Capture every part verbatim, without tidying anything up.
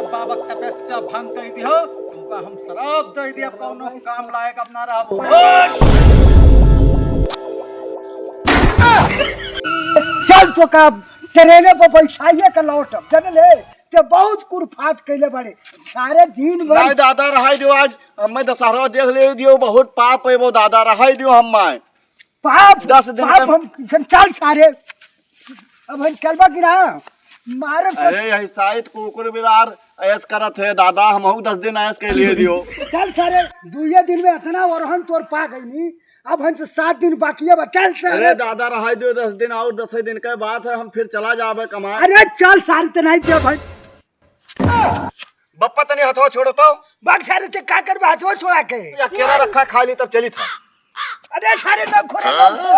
बाबा के तपस्या भंग कइ दिहो, तुमका हम श्राप दइ दिया, अब कौनो काम लायक अब ना रहबो। चल तोका ट्रेने पर बैठाइए के लौटब, जनले? ते बहुत कुरफात कइले बाड़े सारे दिन भर। नहीं दादा, रहाई दियो, आज हमें दशहरा देख ले दियो, बहुत पाप है वो दादा, रहाई दियो हमें। पाप? दस दिन पाप का हम, चल सारे, अब हम चलबा कि ना? मारब सब। अरे, यही साइत कुकुर बिलार ऐश करत है दादा, हमहू दस दिन ऐश के लिए दियो। चल सारे, दुइये दिन में इतना ओरहन तोर पा गई नी, अब हमसे सात दिन बाकी है, चल सारे। अरे दादा, रहाई दियो दस दिन और, दस दिन के बात है, हम फिर चला जाबे कमाए। अरे चल सारे, ते नहीं दे भाई। बप्पा तनी हथवा छोड़ो तो। बक सारे, ते का करबे हथवा छोड़ा के? या केरा रखा, खा ली तब चली था। अरे सारे न खोरे, न खो।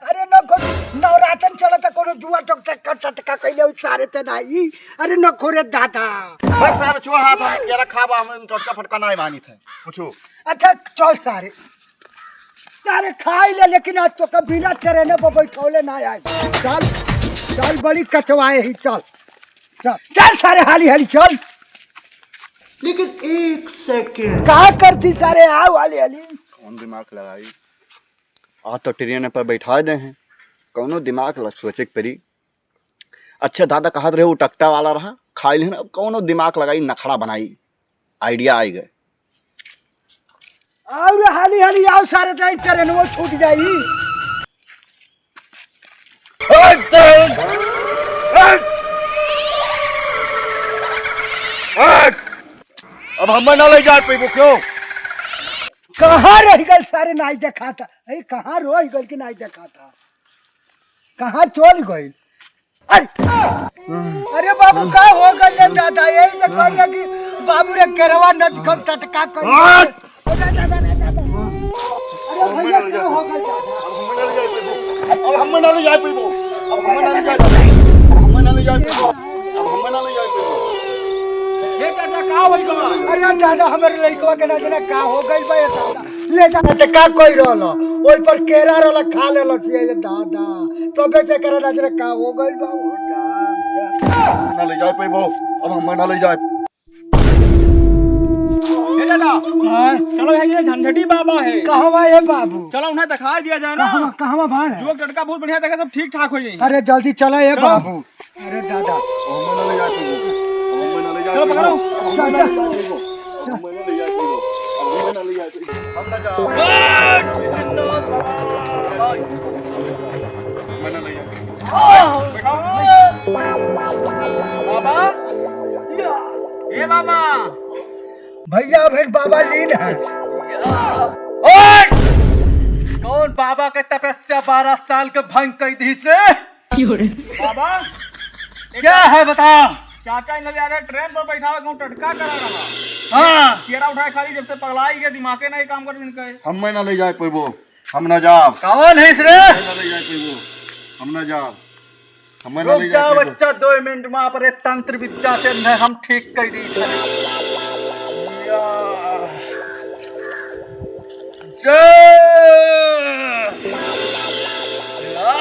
अरे न खो, नवरातन चलत, कोनो जुआ टक टक टक टक कइले होई सारे ते नाही। अरे न खोरे दादा। बक सारे छोड़ हाथ, हम केरा खाबा, हम टटका फटका नाही मानी थे। पूछो। अच्छा चल सारे। सारे खाई ले, लेकिन आज तोका बिना ट्रेने पर बैठौले ना आई। चल, चल बड़ी कचवाए ही, चल। चल, चल सारे हाली हाली चल। लेकिन एक सेकंड। का करती सारे, आओ हाली हाली। कौन दिमाग लगाई? आज तो ट्रेन पर बैठा दे हैं, कौनो दिमाग ला सोचे के परी। अच्छा दादा कहत रहे वो टकटा वाला रहा, खाई लेन, अब कौनो दिमाग लगाई, नखड़ा बनाई, आइडिया आई गए। और हाली हाली आओ सारे, नहीं ट्रेन वो छूट जाई। हट, हट, हट। अब हमें ना ले जाए पैबो क्यों? कहाँ रह गल सारे, नाई देखाता। ए, कहाँ रह गल कि नाई देखाता? कहाँ चल गइल? अरे, अरे बाबू, का हो गइल रे दादा? यही तो कहलिया कि बाबू रे, केरवा न दिखम टटका कर। हट! अरे भैया, का हो गइल दादा? अब हमें ना ले जाए पैबो। अब हमें ना ले जाए पैबो। अब हमें ना ले जाए पैबो। अब हमें ना ले जाए पैबो। अब हमें ना ले जाए पैबो। ये चाचा, का होई बा? अरे दादा, हमरे लइकवा के ना जाने का हो गइल बा, ये दादा। ले जा। त का कोई रहल, ओइ पर केरा रहल, खा लेलस ये दादा। तबे से करे ना जाने का हो गइल बा, ओ दादा। ना ले जाए पैबो, अब हम ना ले जाए। ए दादा, हाँ? चलो, यहाँ ये झंझटी बाबा है। कहवा है बाबू? चलो, उन्हें दिखा दिया जाए ना। कहवा, कहवा बाण है? जो टटका बहुत बढ़िया देखे, सब ठीक ठाक हो जाए। अरे जल्दी चला ये चलो। बाबू। अरे दादा। अब हम ना ले जाए पैबो। अब हम ना ले जाए चलो, पैबो। पकड़ो। अब हम ना ले जाए पैबो। अब हम ना ले जाए पैबो। अब हम ना ले जाए पैबो। हम ना जाओ। हम ना ले जाए। बैठाओ। बाबा। ए बाबा। भैया, अभी बाबा लीन है। ओए! कौन बाबा के तपस्या बारह साल के भंग कइ दिहिस रे? बाबा, क्या है बता? चाचा इन लोग यार ट्रेन पर बैठा हुआ कहूँ टटका करा रहा। हाँ। केरा उठाए खाली जब से पगलाई गए, दिमागे नहीं काम कर इनका। हमें ना ले जाए पैबो, हम ना जाब। कौन है रे? हमें ना ले जाए पैबो, हम ना जाब। हमें ना रुक ले जाए जा पैबो। बच्चा, दो मिनट में अपने तंत्र विद्या से इन्हें हम ठीक कर दी। या। जय। या।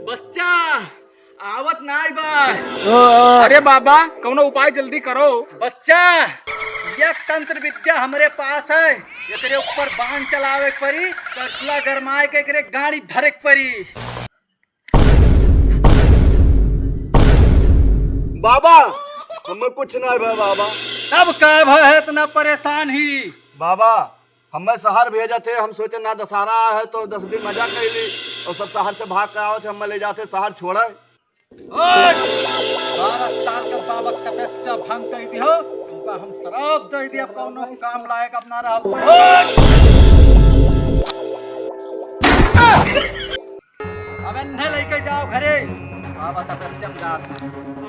बच्चा, आवत नाई बा। ओ, ओ। अरे बाबा, कौनो उपाय जल्दी करो। बच्चा, यह तंत्र विद्या हमरे पास है। एकरे ऊपर बाण चलावे के परी, तसला गरमाए के एकरे गाड़ी धरे के परी। बाबा, हमें कुछ ना भय बाबा। तब का भय है इतना परेशान ही? बाबा, हमें शहर भेजे थे, हम सोचे ना दशहरा है तो दस दिन मजा कर ली और सब शहर से भाग के आओ थे, हमें ले जाते शहर छोड़े। ओए! बारह साल का बाबा तपस्या भंग कर दी हो, तुमका हम श्राप दे दिया, अब कौनो काम लायक अब ना रहो। ओए! अब इन्हें लेके जाओ घरे, बाबा तपस्या में जात हैं।